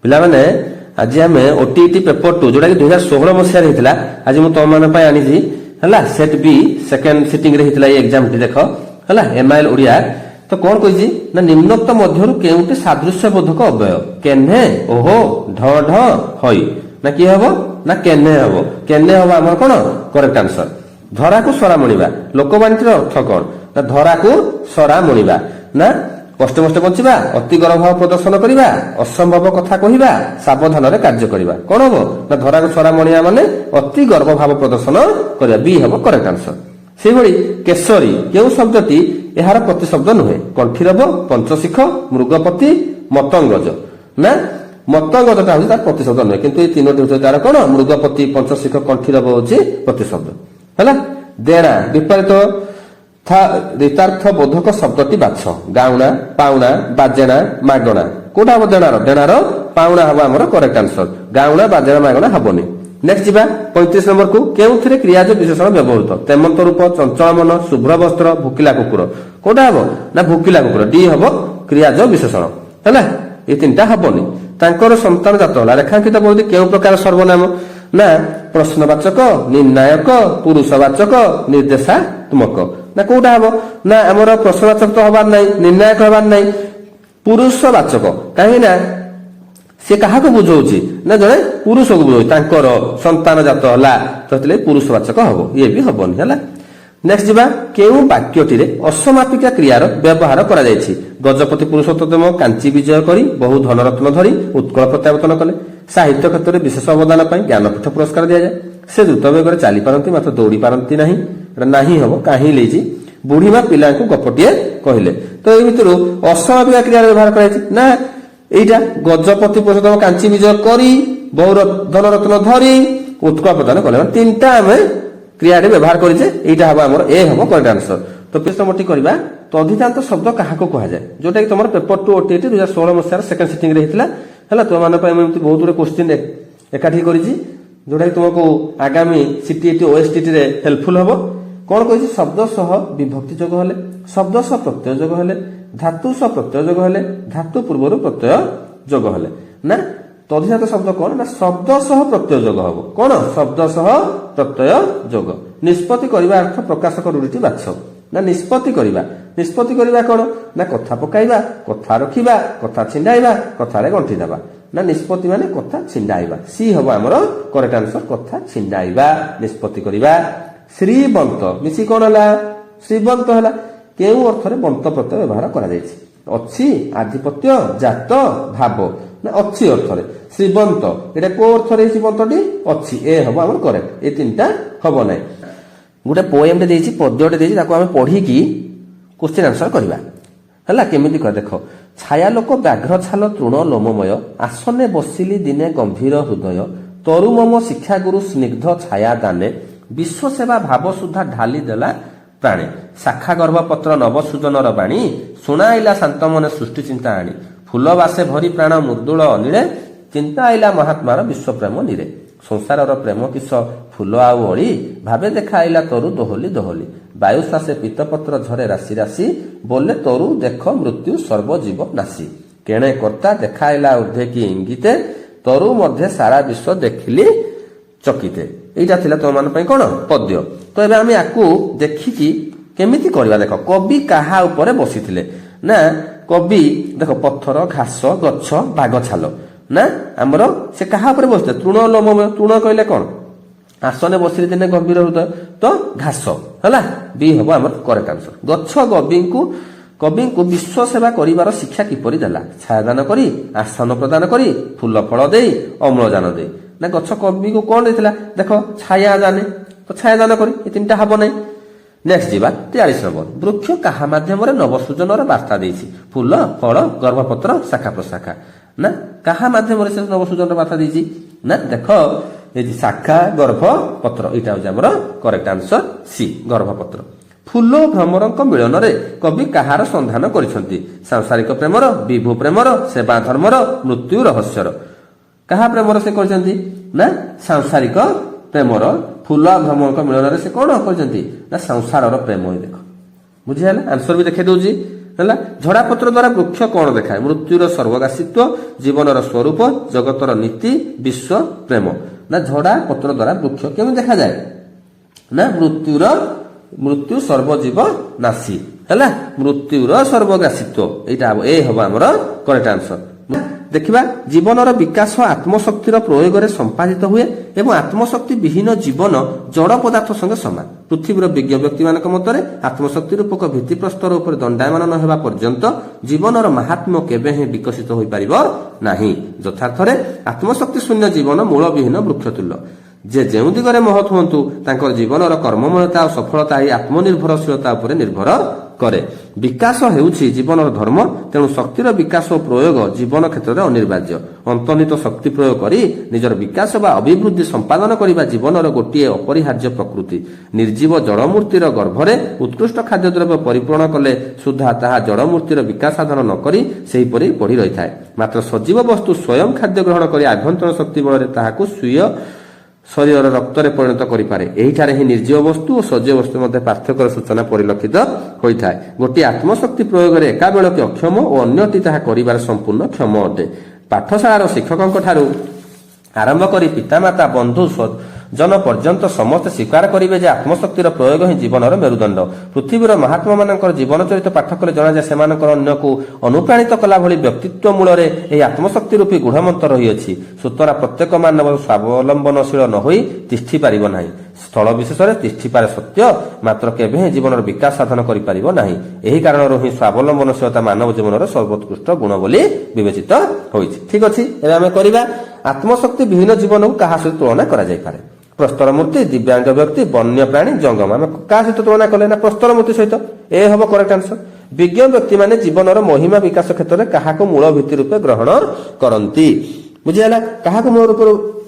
ପିଲାମାନେ, ଆଜି ଆମେ ଓଟିଇଟି ପେପର 2, ଯୋଉଟା କି 2016 ମସିହାରେ ହେଇଥିଲା, ଆଜି ମୁଁ ତମମାନଙ୍କ ପାଇଁ ଆଣିଛି। ହେଲା, ସେଟ୍ ବି ସେକେଣ୍ଡ ସିଟିଂରେ ହେଇଥିଲା ଏଇ ଏକ୍ଜାମଟି। ଦେଖ, ହେଲା, ଏମ୍ଆଇଏଲ ଓଡ଼ିଆ। ତ କଣ କହିଛି ନା, ନିମ୍ନୋକ୍ତ ମଧ୍ୟରୁ କେଉଁଟି ସାଦୃଶ୍ୟ ବୋଧକ ଅବ୍ୟୟ? କେହ୍ନେ, ଓହୋ, ଢ ଢ, ହଇ। ନା କିଏ ହବ? ନା କେହ୍ନେ ହବ। କେହ୍ନେ ହବ ଆମର କଣ? Correct answer. ଧରାକୁ ସରା ମଣିବା ଲୋକବାଣୀଟିର ଅର୍ଥ କଣ? ନା ଧରାକୁ ସରା ମଣିବା, ନା କଷ୍ଟେ ମଷ୍ଟେ ବଞ୍ଚିବା, ଅତି ଗର୍ବ ପ୍ରଦର୍ଶନ କରିବା, ଅସମ୍ଭବ କଥା କହିବା, ସାବଧାନରେ କାର୍ଯ୍ୟ କରିବା। କଣ ହବ? ନା ଧରାକୁ ସରା ମଣିବା ମାନେ ଅତି ଗର୍ବ ଭାବ ପ୍ରଦର୍ଶନ କରିବା। ବି ହବ କରେକ୍ଟ ଆନ୍ସର। ସେଇଭଳି କେଶରୀ କେଉଁ ଶବ୍ଦଟି ଏହାର ପ୍ରତିଶବ୍ଦ ନୁହେଁ? କଣ୍ଠିରବ, ପଞ୍ଚଶିଖ, ମୃଗପତି, ମତଙ୍ଗଜ। ନା ମତଙ୍ଗଜଟା ହଉଛି ତାର ପ୍ରତିଶବ୍ଦ ନୁହେଁ, କିନ୍ତୁ ଏଇ ତିନୋଟି ହଉଛି ତାର କଣ? ମୃଗପତି, ପଞ୍ଚଶିଖ, କଣ୍ଠିରବ ହଉଛି ପ୍ରତିଶବ୍ଦ। ହେଲା, ଦେଣା ବିପରୀତ ରୀତାର୍ଥ ବୋଧକ ଶବ୍ଦଟି ବାଛ। ଗାଉଣା, ପାଉଣା, ବାଜେଣା, ମାଗଣା। କୋଉଟା ହବ ଦେଣାର? ଦେଣାର ପାଉଣା ହବ ଆମର କରେକ୍ଟ ଆନ୍ସର। ଗାଉଣା, ବାଜେଣା, ମାଗଣା ହବନି। ନେକ୍ସଟ ଯିବା 35 ନମ୍ବରକୁ। କେଉଁଥିରେ କ୍ରିୟାଜ ବିଶେଷଣ ବ୍ୟବହୃତ? ତେମନ୍ତ ରୂପ, ଚଞ୍ଚଳ ମନ, ଶୁଭ୍ର ବସ୍ତ୍ର, ଭୁକିଲା କୁକୁର। କୋଉଟା ହବ? ନା ଭୁକିଲା କୁକୁର, ଡି ହବ କ୍ରିୟାଜ ବିଶେଷଣ। ହେଲା, ଏ ତିନିଟା ହବନି। ତାଙ୍କର ସନ୍ତାନ ଜାତ ହେଲା ରେଖାଙ୍କିତ ପଦଟି କେଉଁ ପ୍ରକାର ସର୍ବନାମ? ନା ପ୍ରଶ୍ନବାଚକ, ନିର୍ଣ୍ଣାୟକ, ପୁରୁଷବାଚକ, ନିର୍ଦ୍ଦେଶାତ୍ମକ। ନା କୋଉଟା ହବ? ନା ଆମର ପ୍ରଶ୍ନବାଚକ ତ ହବାର ନାହିଁ, ନିର୍ଣ୍ଣାୟକ ହବାର ନାହିଁ, ପୁରୁଷବାଚକ। କାହିଁକି ନା ସେ କାହାକୁ ବୁଝଉଛି? ନା ଜଣେ ପୁରୁଷକୁ ବୁଝଉଛି। ତାଙ୍କର ସନ୍ତାନ ଜାତ ହେଲା, ତ ସେଥିଲାଗି ପୁରୁଷବାଚକ ହବ। ଇଏ ବି ହବନି। ହେଲା, ନେକ୍ସଟ ଯିବା। କେଉଁ ବାକ୍ୟଟିରେ ଅସମାପିକା କ୍ରିୟାର ବ୍ୟବହାର କରାଯାଇଛି? ଗଜପତି ପୁରୁଷୋତ୍ତମ କାଞ୍ଚି ବିଜୟ କରି ବହୁ ଧନରତ୍ନ ଧରି ଉତ୍କଳ ପ୍ରତ୍ୟାବର୍ତ୍ତନ କଲେ। ସାହିତ୍ୟ କ୍ଷେତ୍ରରେ ବିଶେଷ ଅବଦାନ ପାଇଁ ଜ୍ଞାନପୀଠ ପୁରସ୍କାର ଦିଆଯାଏ। ସେ ଦ୍ରୁତ ବେଗରେ ଚାଲି ପାରନ୍ତି, ମାତ୍ର ଦୌଡ଼ି ପାରନ୍ତି ନାହିଁ। ଏଟା ନାହିଁ ହବ, କାହିଁ ଲେଇଛି। ବୁଢୀମା ପିଲାଙ୍କୁ ଗପଟିଏ କହିଲେ। ତ ଏଇ ଭିତରୁ ଅସମାପିକା କ୍ରିୟାର ବ୍ୟବହାର କରାଯାଇଛି ନା ଏଇଟା, ଗଜପତି ପୁରୁଷୋତ୍ତମ କାଞ୍ଚି ବିଜୟ କରି ବହୁ ଧନରତ୍ନ ଧରି ଉତ୍କଳ ପ୍ରଦାନ କଲେ। ମାନେ ତିନିଟା ଆମେ କ୍ରିୟାରେ ବ୍ୟବହାର କରିଛେ। ଏଇଟା ହବ ଆମର, ଏ ହବ କରେକ୍ଟ ଆନ୍ସର। ତ ପେଜ ନମ୍ବରଟି କରିବା। ତଦ୍ଧିତାନ୍ତ ଶବ୍ଦ କାହାକୁ କୁହାଯାଏ? ଯୋଉଟା କି ତମର ପେପର 2 ଓଟିଇଟି 2016 ମସିହାର ସେକେଣ୍ଡ ସିଟିଂରେ ହେଇଥିଲା। ହେଲା, ତୁମମାନଙ୍କ ପାଇଁ ମୁଁ ଏମିତି ବହୁତ ଗୁଡେ କୋଶ୍ଚିନ୍ ଏକାଠି କରିଛି, ଯୋଉଟା କି ତୁମକୁ ଆଗାମୀ ସିଟିଇଟି, ଓଏସଟିଟି ରେ ହେଲ୍ପଫୁଲ ହବ। କଣ କହିଛି? ଶବ୍ଦ ସହ ବିଭକ୍ତି ଯୋଗ ହେଲେ, ଶବ୍ଦ ସହ ପ୍ରତ୍ୟୟ ଯୋଗ ହେଲେ, ଧାତୁ ସହ ପ୍ରତ୍ୟୟ ଯୋଗ ହେଲେ, ଧାତୁ ପୂର୍ବରୁ ପ୍ରତ୍ୟୟ ଯୋଗ ହେଲେ। ନା ତଦ୍ଧିତାନ୍ତ ଶବ୍ଦ କଣ? ନା ଶବ୍ଦ ସହ ପ୍ରତ୍ୟୟ ଯୋଗ ହବ। କଣ? ଶବ୍ଦ ସହ ପ୍ରତ୍ୟୟ ଯୋଗ। ନିଷ୍ପତ୍ତି କରିବା ଅର୍ଥ ପ୍ରକାଶକ ରୂଢ଼ିଟି ବାଛ। ନା ନିଷ୍ପତ୍ତି କରିବା, ନିଷ୍ପତ୍ତି କରିବା କଣ? ନା କଥା ପକାଇବା, କଥା ରଖିବା, କଥା ଛିଣ୍ଡାଇବା, କଥାରେ ଗଣ୍ଠି ଦେବା। ନା ନିଷ୍ପତ୍ତି ମାନେ କଥା ଛିଣ୍ଡାଇବା। ସି ହବ ଆମର କରେକ୍ଟ ଆନ୍ସର। କଥା ଛିଣ୍ଡାଇବା, ନିଷ୍ପତ୍ତି କରିବା। ଶ୍ରୀବନ୍ତ ମିଶି କଣ ହେଲା? ଶ୍ରୀବନ୍ତ ହେଲା। କେଉଁ ଅର୍ଥରେ ବନ୍ତ ପ୍ରତ୍ୟୟ ବ୍ୟବହାର କରାଯାଇଛି? ଅଛି, ଆଧିପତ୍ୟ, ଜାତ, ଭାବ। ନା ଅଛି ଅର୍ଥରେ। ଶ୍ରୀବନ୍ତ, ଏଇଟା କୋଉ ଅର୍ଥରେ ହେଇଛି ବନ୍ତଟି? ଅଛି। ଏ ହବ ଆମର କରେକ୍ଟ। ଏ ତିନିଟା ହବ ନାହିଁ। ଗୋଟେ ପୋଏମଟେ ଦେଇଛି, ପଦ୍ୟଟେ ଦେଇଛି, ତାକୁ ଆମେ ପଢିକି କୋଶ୍ଚିନ୍ ଆନ୍ସର କରିବା। ହେଲା, କେମିତି କହ ଦେଖ। ଛାୟାଲୋକ ବ୍ୟାଘ୍ର ଛାଲ ତୃଣ ଲୋମମୟ, ଆସନେ ବସିଲି ଦିନେ ଗମ୍ଭୀର ହୃଦୟ। ତରୁ ମମ ଶିକ୍ଷାଗୁରୁ ସ୍ନିଗ୍ଧ ଛାୟା ଦାନେ, ବିଶ୍ୱସେବା ଭାବ ସୁଦ୍ଧା ଢାଲି ଦେଲା ପ୍ରାଣେ। ଶାଖା ଗର୍ଭପତ୍ର ନବସୃଜନର ବାଣୀ ଶୁଣାଇଲା, ଶାନ୍ତ ମନେ ସୃଷ୍ଟି ଚିନ୍ତା ଆଣି। ଫୁଲ ବାସେ ଭରି ପ୍ରାଣ ମୃଦୁଳ ଅନିଳେ, ଚିନ୍ତା ଆଇଲା ମହାତ୍ମାର ବିଶ୍ୱପ୍ରେମ ନୀରେ। ସଂସାରର ପ୍ରେମ କିସ ଫୁଲ ଆଉ ଅଳି, ଭାବେ ଦେଖାଇଲା ତରୁ ଦୋହଲି ଦୋହଲି। ବାୟୁ ଶ୍ୱାସେ ପିତପତ୍ର ଝରେ ରାଶି ରାଶି, ବୋଲେ ତରୁ ଦେଖ ମୃତ୍ୟୁ ସର୍ବଜୀବ ନାଶି। କେଣେ କର୍ତ୍ତା ଦେଖାଇଲା ଉର୍ଦ୍ଧେ କି ଇଙ୍ଗିତେ, ତରୁ ମଧ୍ୟେ ସାରା ବିଶ୍ୱ ଦେଖିଲି ଚକିତେ। ଏଇଟା ଥିଲା ତୁମମାନଙ୍କ ପାଇଁ କଣ? ପଦ୍ୟ। ତ ଏବେ ଆମେ ୟାକୁ ଦେଖିକି କେମିତି କରିବା ଦେଖ। କବି କାହା ଉପରେ ବସିଥିଲେ? ନା କବି ଦେଖ, ପଥର, ଘାସ, ଗଛ, ବାଘ ଛାଲ। ନା ଆମର ସେ କାହା ଉପରେ ବସିଥିଲେ? ତୃଣ ଲୋମମୟ। ତୃଣ କହିଲେ କଣ? ଆସନେ ବସିଲେ ଦିନେ ଗମ୍ଭୀର ହୃଦୟ, ତ ଘାସ ହେଲା। ବି ହବ ଆମର କରେକ୍ଟ ଆନ୍ସର। ଗଛ କବିଙ୍କୁ ବିଶ୍ୱ ସେବା କରିବାର ଶିକ୍ଷା କିପରି ଦେଲା? ଛାୟାଦାନ କରି, ଆସନ ପ୍ରଦାନ କରି, ଫୁଲ ଫଳ ଦେଇ, ଅମ୍ଳଜାନ ଦେଇ। ନା ଗଛ କବିକୁ କଣ ଦେଇଥିଲା? ଦେଖ, ଛାୟା ଦାନେ, ତ ଛାୟାଦାନ କରି, ଏ ତିନିଟା ହବ ନାହିଁ। ନେକ୍ସଟ ଯିବା 43 ନମ୍ବର। ବୃକ୍ଷ କାହା ମାଧ୍ୟମରେ ନବସୃଜନର ବାର୍ତ୍ତା ଦେଇଛି? ଫୁଲ, ଫଳ, ଗର୍ଭପତ୍ର, ଶାଖା ପ୍ରଶାଖା। ନା କାହା ମାଧ୍ୟମରେ ସେ ନବସୃଜନର ବାର୍ତ୍ତା ଦେଇଛି? ନା ଦେଖ, ଏଇ ଶାଖା, ଗର୍ଭ, ପତ୍ର, ଏଇଟା ହଉଛି ଆମର କରେକ୍ଟ ଆନ୍ସର, ସି, ଗର୍ଭପତ୍ର। ଫୁଲ ଭ୍ରମରଙ୍କ ମିଳନରେ କବି କାହାର ସନ୍ଧାନ କରିଛନ୍ତି? ସାଂସାରିକ ପ୍ରେମର, ବିଭୁ ପ୍ରେମର, ସେବା ଧର୍ମର, ମୃତ୍ୟୁ ରହସ୍ୟର। କାହା ପ୍ରେମର ସେ କରିଛନ୍ତି? ନା ସାଂସାରିକ ପ୍ରେମର। ଫୁଲ ଭ୍ରମରଙ୍କ ମିଳନରେ ସେ କଣ କରିଛନ୍ତି? ନା ସଂସାରର ପ୍ରେମ। ଏଇ ଦେଖ, ବୁଝିହେଲା? ଆନ୍ସର ବି ଦେଖେଇ ଦଉଛି। ହେଲା। ଝଡ଼ାପତ୍ର ଦ୍ୱାରା ବୃକ୍ଷ କଣ ଦେଖାଏ? ମୃତ୍ୟୁର ସର୍ବଗ୍ରାସିତ୍ୱ, ଜୀବନର ସ୍ୱରୂପ, ଜଗତର ନୀତି, ବିଶ୍ୱ ପ୍ରେମ। ନା, ଝଡ଼ା ପତ୍ର ଦ୍ୱାରା ବୃକ୍ଷ କେମିତି ଦେଖାଯାଏ? ନା, ମୃତ୍ୟୁ ସର୍ବଜୀବ ନାଶୀ। ହେଲା, ମୃତ୍ୟୁର ସର୍ବଗ୍ରାସିତ୍ୱ, ଏଇଟା ହବ, ଏ ହବ ଆମର କରେକ୍ଟ ଆନ୍ସର। ଦେଖିବା, ଜୀବନର ବିକାଶ ଆତ୍ମଶକ୍ତିର ପ୍ରୟୋଗରେ ସମ୍ପାଦିତ ହୁଏ ଏବଂ ଆତ୍ମଶକ୍ତି ବିହୀନ ଜୀବନ ଜଡ଼ ପଦାର୍ଥ ସଙ୍ଗେ ସମାନ। ପୃଥିବୀର ବିଜ୍ଞ ବ୍ୟକ୍ତିମାନଙ୍କ ମତରେ ଆତ୍ମଶକ୍ତି ରୂପକ ଭିତ୍ତିପ୍ରସ୍ତର ଉପରେ ଦଣ୍ଡାୟମାନ ନ ହେବା ପର୍ଯ୍ୟନ୍ତ ଜୀବନର ମାହାତ୍ମ୍ୟ କେବେ ହିଁ ବିକଶିତ ହୋଇପାରିବ ନାହିଁ। ଯଥାର୍ଥରେ ଆତ୍ମଶକ୍ତି ଶୂନ୍ୟ ଜୀବନ ମୂଳବିହୀନ ବୃକ୍ଷ ତୁଲ୍ୟ। ଯେ ଯେଉଁ ଦିଗରେ ମହତ୍ ହୁଅନ୍ତୁ, ତାଙ୍କର ଜୀବନର କର୍ମମୟତା ଓ ସଫଳତା ଏହି ଆତ୍ମନିର୍ଭରଶୀଳତା ଉପରେ ନିର୍ଭର କରେ। ବିକାଶ ହେଉଛି ଜୀବନର ଧର୍ମ। ତେଣୁ ଶକ୍ତିର ବିକାଶ ଓ ପ୍ରୟୋଗ ଜୀବନ କ୍ଷେତ୍ରରେ ଅନିବାର୍ଯ୍ୟ। ଅନ୍ତର୍ନିହିତ ଶକ୍ତି ପ୍ରୟୋଗ କରି ନିଜର ବିକାଶ ବା ଅଭିବୃଦ୍ଧି ସମ୍ପାଦନ କରିବା ଜୀବନର ଗୋଟିଏ ଅପରିହାର୍ଯ୍ୟ ପ୍ରକୃତି। ନିର୍ଜୀବ ଜଡ଼ମୂର୍ତ୍ତିର ଗର୍ଭରେ ଉତ୍କୃଷ୍ଟ ଖାଦ୍ୟଦ୍ରବ୍ୟ ପରିପୂରଣ କଲେ ସୁଦ୍ଧା ତାହା ଜଡ଼ମୂର୍ତ୍ତିର ବିକାଶ ସାଧନ ନ କରି ସେହିପରି ପଡ଼ି ରହିଥାଏ। ମାତ୍ର ସଜୀବ ବସ୍ତୁ ସ୍ୱୟଂ ଖାଦ୍ୟ ଗ୍ରହଣ କରି ଆଭ୍ୟନ୍ତରୀଣ ଶକ୍ତି ବଳରେ ତାହାକୁ ସ୍ୱୀୟ ଶରୀରର ରକ୍ତରେ ପରିଣତ କରିପାରେ। ଏହିଠାରେ ହିଁ ନିର୍ଜୀବ ବସ୍ତୁ ଓ ସଜୀବ ବସ୍ତୁ ମଧ୍ୟ ପାର୍ଥକ୍ୟର ସୂଚନା ପରିଲକ୍ଷିତ ହୋଇଥାଏ। ଗୋଟିଏ ଆତ୍ମଶକ୍ତି ପ୍ରୟୋଗରେ ଏକାବେଳକେ ଅକ୍ଷମ ଓ ଅନ୍ୟଟି ତାହା କରିବାରେ ସମ୍ପୂର୍ଣ୍ଣ କ୍ଷମ ଅଟେ। ପାଠଶାଳାର ଶିକ୍ଷକଙ୍କ ଠାରୁ ଆରମ୍ଭ କରି ପିତାମାତା, ବନ୍ଧୁ ଜନ ପର୍ଯ୍ୟନ୍ତ ସମସ୍ତେ ସ୍ୱୀକାର କରିବେ ଯେ ଆତ୍ମଶକ୍ତିର ପ୍ରୟୋଗ ହିଁ ଜୀବନର ମେରୁଦଣ୍ଡ। ପୃଥିବୀର ମହାତ୍ମାମାନଙ୍କର ଜୀବନ ଚରିତ ପାଠ କଲେ ଜଣାଯାଏ, ସେମାନଙ୍କର ଅନ୍ୟକୁ ଅନୁପ୍ରାଣିତ କଲା ଭଳି ବ୍ୟକ୍ତିତ୍ୱ ମୂଳରେ ଏହି ଆତ୍ମଶକ୍ତି ରୂପୀ ଗୂଢ଼ମନ୍ତ୍ର ରହିଅଛି। ସୁତରାଂ ପ୍ରତ୍ୟେକ ମାନବ ସ୍ୱାବଲମ୍ବନଶୀଳ ନ ହୋଇ ତିଷ୍ଠି ପାରିବ ନାହିଁ। ସ୍ଥଳ ବିଶେଷରେ ତିଷ୍ଠିପାରେ ସତ୍ୟ, ମାତ୍ର କେବେ ହିଁ ଜୀବନର ବିକାଶ ସାଧନ କରିପାରିବ ନାହିଁ। ଏହି କାରଣରୁ ହିଁ ସ୍ୱାବଲମ୍ବନଶୀଳତା ମାନବ ଜୀବନର ସର୍ବୋତ୍କୃଷ୍ଟ ଗୁଣ ବୋଲି ବିବେଚିତ ହୋଇଛି। ଠିକ ଅଛି, ଏବେ ଆମେ କରିବା, ଆତ୍ମଶକ୍ତି ବିହୀନ ଜୀବନକୁ କାହା ସହିତ ତୁଳନା କରାଯାଇପାରେ? ପ୍ରସ୍ତର ମୂର୍ତ୍ତି, ଦିବ୍ୟାଙ୍ଗ ବ୍ୟକ୍ତି, ବନ୍ୟ ପ୍ରାଣୀ, ଜଙ୍ଗମ। ଆମେ କାହା ସହିତ ତୁଳନା କଲେ? ନା, ପ୍ରସ୍ତର ମୂର୍ତ୍ତି ସହିତ। ଏ ହବ କରେକ୍ଟ ଆନ୍ସର। ବିଜ୍ଞ ବ୍ୟକ୍ତିମାନେ ଜୀବନର ମହିମା ବିକାଶ କ୍ଷେତ୍ରରେ କାହାକୁ ମୂଳ ଭିତ୍ତି ରୂପେ ଗ୍ରହଣ କରନ୍ତି? ବୁଝିହେଲା? କାହାକୁ ମୂଳ ରୂପ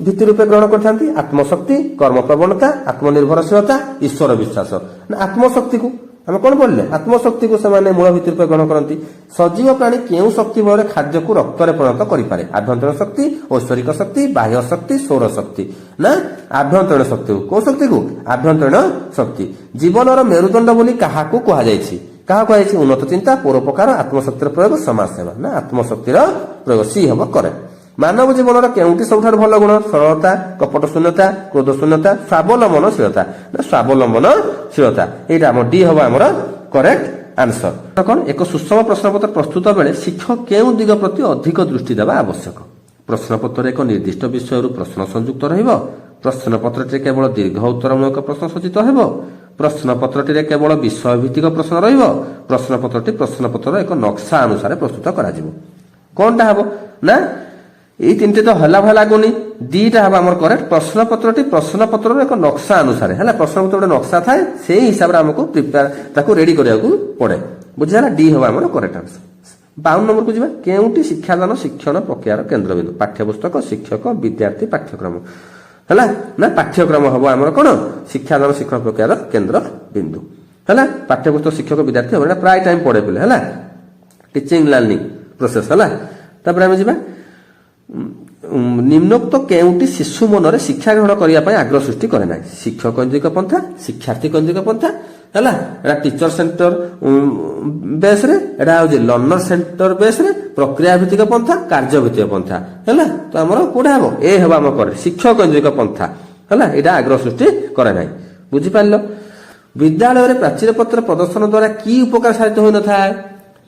ଭିତ୍ତି ରୂପେ ଗ୍ରହଣ କରିଥାନ୍ତି? ଆତ୍ମଶକ୍ତି, କର୍ମ ପ୍ରବଣତା, ଆତ୍ମନିର୍ଭରଶୀଳତା, ଈଶ୍ୱର ବିଶ୍ୱାସ। ନା, ଆତ୍ମଶକ୍ତିକୁ। ଆମେ କଣ ପଢିଲେ? ଆତ୍ମଶକ୍ତିକୁ ସେମାନେ ମୂଳ ଭିତ୍ତି ରୂପେ ଗ୍ରହଣ କରନ୍ତି। ସଜୀବ ପ୍ରାଣୀ କେଉଁ ଶକ୍ତି ବଳରେ ଖାଦ୍ୟକୁ ରକ୍ତରେ ପରିଣତ କରିପାରେ? ଆଭ୍ୟନ୍ତରୀଣ ଶକ୍ତି, ଐଶ୍ୱରିକ ଶକ୍ତି, ବାହ୍ୟ ଶକ୍ତି, ସୌର ଶକ୍ତି। ନା, ଆଭ୍ୟନ୍ତରୀଣ ଶକ୍ତିକୁ। କୋଉ ଶକ୍ତିକୁ? ଆଭ୍ୟନ୍ତରୀଣ ଶକ୍ତି। ଜୀବନର ମେରୁଦଣ୍ଡ ବୋଲି କାହାକୁ କୁହାଯାଇଛି? କାହାକୁ କୁହାଯାଇଛି? ଉନ୍ନତ ଚିନ୍ତା, ପରୋପକାର, ଆତ୍ମଶକ୍ତିର ପ୍ରୟୋଗ, ସମାଜ ସେବା। ନା, ଆତ୍ମଶକ୍ତିର ପ୍ରୟୋଗ। ସି ହବ କରେକ୍ଟ। ମାନବ ଜୀବନର କେଉଁଟି ସବୁଠାରୁ ଭଲ ଗୁଣ? ସରଳତା, କପଟ ଶୂନ୍ୟତା, କ୍ରୋଧ ଶୂନ୍ୟତା, ସ୍ୱାବଲମ୍ବନଶୀଳତା। ନା, ସ୍ୱାବଲମ୍ବନଶୀଳତା। ଏଇଟା ଆମ ଡି ହବ ଆମର କରେକ୍ଟ ଆନ୍ସର। କଣ, ଏକ ସୁଷମ ପ୍ରଶ୍ନପତ୍ର ପ୍ରସ୍ତୁତ ବେଳେ ଶିକ୍ଷକ କେଉଁ ଦିଗ ପ୍ରତି ଅଧିକ ଦୃଷ୍ଟି ଦେବା ଆବଶ୍ୟକ? ପ୍ରଶ୍ନପତ୍ରରେ ଏକ ନିର୍ଦ୍ଦିଷ୍ଟ ବିଷୟରୁ ପ୍ରଶ୍ନ ସଂଯୁକ୍ତ ରହିବ। ପ୍ରଶ୍ନପତ୍ରଟିରେ କେବଳ ଦୀର୍ଘ ଉତ୍ତରମୂଳକ ପ୍ରଶ୍ନ ସୂଚିତ ହେବ। ପ୍ରଶ୍ନପତ୍ରଟିରେ କେବଳ ବିଷୟ ଭିତ୍ତିକ ପ୍ରଶ୍ନ ରହିବ। ପ୍ରଶ୍ନପତ୍ରଟି ପ୍ରଶ୍ନପତ୍ରର ଏକ ନକ୍ସା ଅନୁସାରେ ପ୍ରସ୍ତୁତ କରାଯିବ। କଣଟା ହବ? ନା, ଏଇ ତିନିଟି ତ ହେଲା ଭଳିଆ ଲାଗୁନି। ଦିଟା ହବ ଆମର କରେକ୍ଟ। ପ୍ରଶ୍ନପତ୍ରଟି ପ୍ରଶ୍ନପତ୍ରର ଏକ ନକ୍ସା ଅନୁସାରେ ହେଲା। ପ୍ରଶ୍ନପତ୍ର ଗୋଟେ ନକ୍ସା ଥାଏ, ସେଇ ହିସାବରେ ଆମକୁ ପ୍ରିପେୟାର, ତାକୁ ରେଡି କରିବାକୁ ପଡେ। ବୁଝିହେଲା? ଡି ହବ ଆମର କରେକ୍ଟ ଆନ୍ସର। 52 ନମ୍ବରକୁ ଯିବା। କେଉଁଟି ଶିକ୍ଷାଦାନ ଶିକ୍ଷଣ ପ୍ରକ୍ରିୟାର କେନ୍ଦ୍ରବିନ୍ଦୁ? ପାଠ୍ୟପୁସ୍ତକ, ଶିକ୍ଷକ, ବିଦ୍ୟାର୍ଥୀ, ପାଠ୍ୟକ୍ରମ। ହେଲା ନା, ପାଠ୍ୟକ୍ରମ ହବ ଆମର କଣ? ଶିକ୍ଷାଦାନ ଶିକ୍ଷଣ ପ୍ରକ୍ରିୟାର କେନ୍ଦ୍ର ବିନ୍ଦୁ ହେଲା। ପାଠ୍ୟପୁସ୍ତକ, ଶିକ୍ଷକ, ବିଦ୍ୟାର୍ଥୀ ହବ। ଏଇଟା ପ୍ରାୟ ଟାଇମ ପଡେ ପିଲେ। ହେଲା, ଟିଚିଂ ଲର୍ଣ୍ଣିଂ ପ୍ରୋସେସ ହେଲା। ତାପରେ ଆମେ ଯିବା, ନିମ୍ନୋକ୍ତ କେଉଁଟି ଶିଶୁ ମନରେ ଶିକ୍ଷା ଗ୍ରହଣ କରିବା ପାଇଁ ଆଗ୍ରହ ସୃଷ୍ଟି କରେ ନାହିଁ? ଶିକ୍ଷକ କେନ୍ଦ୍ରିକ ପନ୍ଥା, ଶିକ୍ଷାର୍ଥୀ କେନ୍ଦ୍ରିକ ପନ୍ଥା, ହେଲା, ଏଟା ଟିଚର ସେଣ୍ଟର ବେସରେ, ଏଟା ହଉଛି ଲର୍ଣ୍ଣର ସେଣ୍ଟର ବେସରେ, ପ୍ରକ୍ରିୟା ଭିତ୍ତିକ ପନ୍ଥା, କାର୍ଯ୍ୟ ଭିତ୍ତିକ ପନ୍ଥା। ହେଲା, ତ ଆମର କୋଉଟା ହବ? ଏ ହେବ ଆମ କରେକ୍ଟ, ଶିକ୍ଷକ କେନ୍ଦ୍ରିକ ପନ୍ଥା। ହେଲା, ଏଇଟା ଆଗ୍ରହ ସୃଷ୍ଟି କରେ ନାହିଁ। ବୁଝିପାରିଲ? ବିଦ୍ୟାଳୟରେ ପ୍ରାଚୀର ପତ୍ର ପ୍ରଦର୍ଶନ ଦ୍ୱାରା କି ଉପକାର ସାଧିତ ହୋଇନଥାଏ?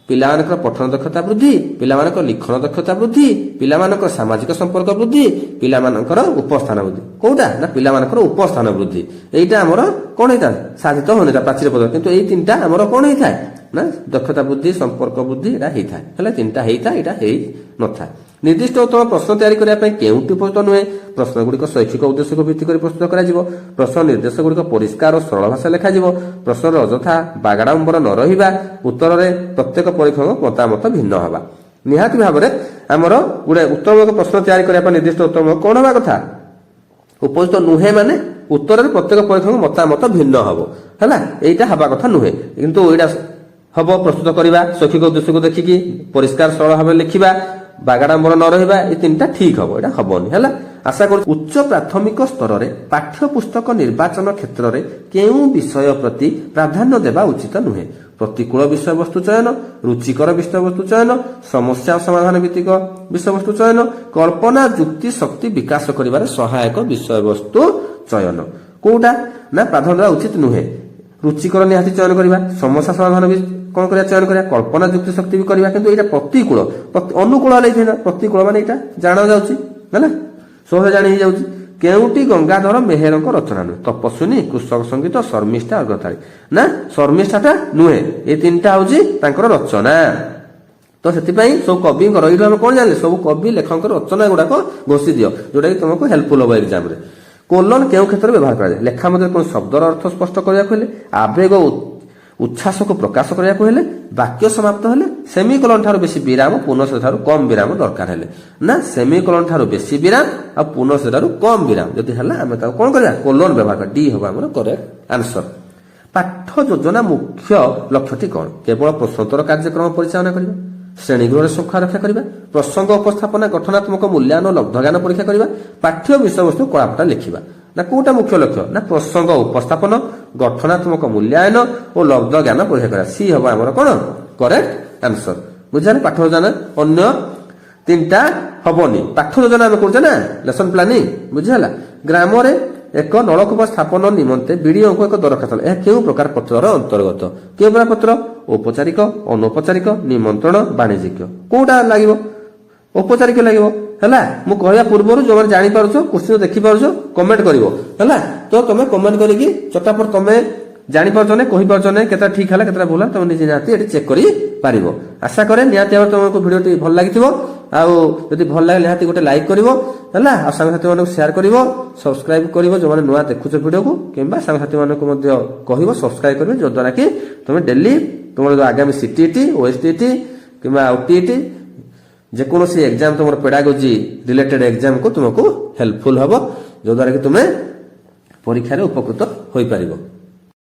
ପିଲାମାନଙ୍କର ପଠନ ଦକ୍ଷତା ବୃଦ୍ଧି, ପିଲାମାନଙ୍କର ଲିଖନ ଦକ୍ଷତା ବୃଦ୍ଧି, ପିଲାମାନଙ୍କର ସାମାଜିକ ସମ୍ପର୍କ ବୃଦ୍ଧି, ପିଲାମାନଙ୍କର ଉପସ୍ଥାନ ବୃଦ୍ଧି। କୋଉଟା? ନା, ପିଲାମାନଙ୍କର ଉପସ୍ଥାନ ବୃଦ୍ଧି। ଏଇଟା ଆମର କଣ ହେଇଥାଏ? ସାଧିତ ହୋଇନଥାଏ ପ୍ରାଚୀର ପତ୍ର। କିନ୍ତୁ ଏଇ ତିନିଟା ଆମର କଣ ହେଇଥାଏ? ନା, ଦକ୍ଷତା ବୃଦ୍ଧି, ସମ୍ପର୍କ ବୃଦ୍ଧି, ଏଇଟା ହେଇଥାଏ। ହେଲେ ତିନିଟା ହେଇଥାଏ, ଏଇଟା ହେଇ ନଥାଏ। ନିର୍ଦ୍ଦିଷ୍ଟ ଉତ୍ତମ ପ୍ରଶ୍ନ ତିଆରି କରିବା ପାଇଁ କେଉଁଟି ଉପଯୁକ୍ତ ନୁହେଁ? ପ୍ରଶ୍ନ ଗୁଡ଼ିକ ଶୈକ୍ଷିକ ଉଦ୍ଦେଶ୍ୟକୁ ଭିତ୍ତି କରି ପ୍ରସ୍ତୁତ କରାଯିବ। ପ୍ରଶ୍ନ ନିର୍ଦ୍ଦେଶ ଗୁଡ଼ିକ ପରିଷ୍କାର ଓ ସରଳ ଭାଷାରେ ଲେଖାଯିବ। ପ୍ରଶ୍ନର ଅଯଥା ବାଗାଡମ୍ବର ନ ରହିବା। ଉତ୍ତରରେ ପ୍ରତ୍ୟେକ ପରୀକ୍ଷକଙ୍କ ମତାମତ ଭିନ୍ନ ହେବା। ନିହାତି ଭାବରେ ଆମର ଗୋଟେ ଉତ୍ତମମୂଳକ ପ୍ରଶ୍ନ ତିଆରି କରିବା ପାଇଁ ନିର୍ଦ୍ଦିଷ୍ଟ ଉତ୍ତମ କଣ ହେବା କଥା? ଉପଯୁକ୍ତ ନୁହେଁ ମାନେ ଉତ୍ତରରେ ପ୍ରତ୍ୟେକ ପରୀକ୍ଷକଙ୍କ ମତାମତ ଭିନ୍ନ ହବ। ହେଲା, ଏଇଟା ହେବା କଥା ନୁହେଁ। କିନ୍ତୁ ଏଇଟା ହବ, ପ୍ରସ୍ତୁତ କରିବା ଶୈକ୍ଷିକ ଉଦ୍ଦେଶ୍ୟକୁ ଦେଖିକି, ପରିଷ୍କାର ସରଳ ଭାବେ ଲେଖିବା, ବାଗାଡମ୍ବର ନ ରହିବା, ଏ ତିନିଟା ଠିକ ହବ, ଏଇଟା ହବନି। ହେଲା। ଆଶା କରୁଛି। ଉଚ୍ଚ ପ୍ରାଥମିକ ସ୍ତରରେ ପାଠ୍ୟ ପୁସ୍ତକ ନିର୍ବାଚନ କ୍ଷେତ୍ରରେ କେଉଁ ବିଷୟ ପ୍ରତି ପ୍ରାଧାନ୍ୟ ଦେବା ଉଚିତ ନୁହେଁ? ପ୍ରତିକୂଳ ବିଷୟବସ୍ତୁ ଚୟନ, ରୁଚିକର ବିଷୟବସ୍ତୁ ଚୟନ, ସମସ୍ୟା ସମାଧାନ ଭିତ୍ତିକ ବିଷୟବସ୍ତୁ ଚୟନ, କଳ୍ପନା ଯୁକ୍ତି ଶକ୍ତି ବିକାଶ କରିବାରେ ସହାୟକ ବିଷୟବସ୍ତୁ ଚୟନ। କୋଉଟା ନା ପ୍ରାଧାନ୍ୟ ଦେବା ଉଚିତ ନୁହେଁ? ରୁଚିକର ନିହାତି ଚୟନ କରିବା, ସମସ୍ୟା ସମାଧାନ ବି କଣ କରିବା, ଚୟନ କରିବା, କଳ୍ପନା ଯୁକ୍ତି ଶକ୍ତି ବି କରିବା। କିନ୍ତୁ ଏଇଟା ପ୍ରତିକୂଳ, ଅନୁକୂଳ ହେଲେ ହେଇଥାନ୍ତା। ପ୍ରତିକୂଳ ମାନେ ଏଇଟା ଜାଣା ଯାଉଛି, ହେଲା, ସହଜ ଜାଣି ହେଇଯାଉଛି। କେଉଁଟି ଗଙ୍ଗାଧର ମେହେରଙ୍କ ରଚନା ନୁହେଁ? ତପସ୍ୱିନୀ, କୃଷକ ସଙ୍ଗୀତ, ଶର୍ମିଷ୍ଠା, ଅର୍ଗଥାଳି। ନା, ଶର୍ମିଷ୍ଠାଟା ନୁହେଁ। ଏ ତିନିଟା ହଉଛି ତାଙ୍କର ରଚନା। ତ ସେଥିପାଇଁ ସବୁ କବିଙ୍କର, ଏଇଠୁ ଆମେ କଣ ଜାଣିଲେ? ସବୁ କବି ଲେଖକଙ୍କର ରଚନା ଗୁଡାକ ଘୋଷି ଦିଅ, ଯୋଉଟା କି ତମକୁ ହେଲ୍ପଫୁଲ ହବ ଏକ୍ଜାମରେ। କୋଲନ କେଉଁ କ୍ଷେତ୍ରରେ ବ୍ୟବହାର କରାଯାଏ? ଲେଖା ମଧ୍ୟରେ କୌଣସି ଶବ୍ଦର ଅର୍ଥ ସ୍ପଷ୍ଟ କରିବାକୁ ହେଲେ, ଆବେଗ ଉଚ୍ଛ୍ୱାସକୁ ପ୍ରକାଶ କରିବାକୁ ହେଲେ, ବାକ୍ୟ ସମାପ୍ତ ହେଲେ, ସେମିକଲନ ଠାରୁ ବେଶୀ ବିରାମ, ପୂର୍ଣ୍ଣଚ୍ଛେଦ ଠାରୁ କମ ବିରାମ ଦରକାର ହେଲେ। ନା, ସେମିକଲନ ଠାରୁ ବେଶୀ ବିରାମ ଆଉ ପୂର୍ଣ୍ଣଚ୍ଛେଦ ଠାରୁ କମ ବିରାମ ଯଦି ହେଲା, ଆମେ ତାକୁ କଣ କରିବା? କୋଲନ ବ୍ୟବହାର କରିବା। ଡି ହବ ଆମର କରେକ୍ଟ ଆନ୍ସର। ପାଠ ଯୋଜନା ମୁଖ୍ୟ ଲକ୍ଷ୍ୟଟି କଣ? କେବଳ ପ୍ରଶ୍ନୋତ୍ତର କାର୍ଯ୍ୟକ୍ରମ ପରିଚାଳନା କରିବା, ଶ୍ରେଣୀଗୃହରେ ଶୃଙ୍ଖଳା ରକ୍ଷା କରିବା, ପ୍ରସଙ୍ଗ ଉପସ୍ଥାପନା, ଗଠନାତ୍ମକ ମୂଲ୍ୟାୟନ, ଲବ୍ଧଜ୍ଞାନ ପରୀକ୍ଷା କରିବା, ପାଠ୍ୟ ବିଷୟବସ୍ତୁ କଳାପଟା ଲେଖିବା। ନା, କୋଉଟା ମୁଖ୍ୟ ଲକ୍ଷ୍ୟ? ନା, ପ୍ରସଙ୍ଗ ଉପସ୍ଥାପନ, ଗଠନାତ୍ମକ ମୂଲ୍ୟାୟନ ଓ ଲବ୍ଧ ଜ୍ଞାନ ପରୀକ୍ଷା କରିବା। ସି ହବ ଆମର କଣ? Correct answer. ବୁଝିଲେ? ପାଠ ଯୋଜନା, ଅନ୍ୟ ତିନିଟା ହବନି। ପାଠ ଯୋଜନା ଆମେ କରୁଛେ ନା, ଲେସନ ପ୍ଲାନିଂ। ବୁଝିହେଲା? ଗ୍ରାମରେ ଏକ ନଳକୂପ ସ୍ଥାପନ ନିମନ୍ତେ ବିଡିଓଙ୍କୁ ଏକ ଦରଖାସ୍ତ, ଏହା କେଉଁ ପ୍ରକାର ପତ୍ରର ଅନ୍ତର୍ଗତ? କେଉଁ ପ୍ରକାର ପତ୍ର? ଔପଚାରିକ, ଅନୌପଚାରିକ, ନିମନ୍ତ୍ରଣ, ବାଣିଜ୍ୟିକ। କୋଉଟା ଲାଗିବ? ଔପଚାରିକ ଲାଗିବ। ହେଲା, ମୁଁ କହିବା ପୂର୍ବରୁ ଯୋଉମାନେ ଜାଣିପାରୁଛ, କୋଶ୍ଚିନ୍ ଦେଖିପାରୁଛ, କମେଣ୍ଟ କରିବ। ହେଲା ତ? ତମେ କମେଣ୍ଟ କରିକି ଚଟାପଟ ତମେ ଜାଣିପାରୁଛ ନା କହିପାରୁଛ ନା, କେତେଟା ଠିକ ହେଲା, କେତେଟା ଭୁଲ ହେଲା, ତମେ ନିଜେ ନିହାତି ଏଠି ଚେକ୍ କରିପାରିବ। ଆଶା କରେ ନିହାତି ଭାବରେ ତମକୁ ଭିଡ଼ିଓଟି ଭଲ ଲାଗିଥିବ। ଆଉ ଯଦି ଭଲ ଲାଗେ, ନିହାତି ଗୋଟେ ଲାଇକ୍ କରିବ। ହେଲା, ଆଉ ସାଙ୍ଗସାଥି ମାନଙ୍କୁ ସେୟାର କରିବ, ସବସ୍କ୍ରାଇବ କରିବ ଯୋଉମାନେ ନୂଆ ଦେଖୁଛ ଭିଡ଼ିଓକୁ, କିମ୍ବା ସାଙ୍ଗସାଥି ମାନଙ୍କୁ ମଧ୍ୟ କହିବ ସବସ୍କ୍ରାଇବ କରିବେ, ଯଦ୍ୱାରା କି ତମେ ଡେଲି ତୁମର ଯୋଉ ଆଗାମୀ ସିଟିଇଟି, ଓଏସଟିଇଟି କିମ୍ବା ଓଟିଇଟି, ଯେକୌଣସି ଏକ୍ଜାମ ତୁମର ପେଡାଗୋଜି ରିଲେଟେଡ୍ ଏକ୍ଜାମକୁ ତୁମକୁ ହେଲ୍ପଫୁଲ ହବ, ଯଦ୍ୱାରା କି ତୁମେ ପରୀକ୍ଷାରେ ଉପକୃତ ହୋଇପାରିବ।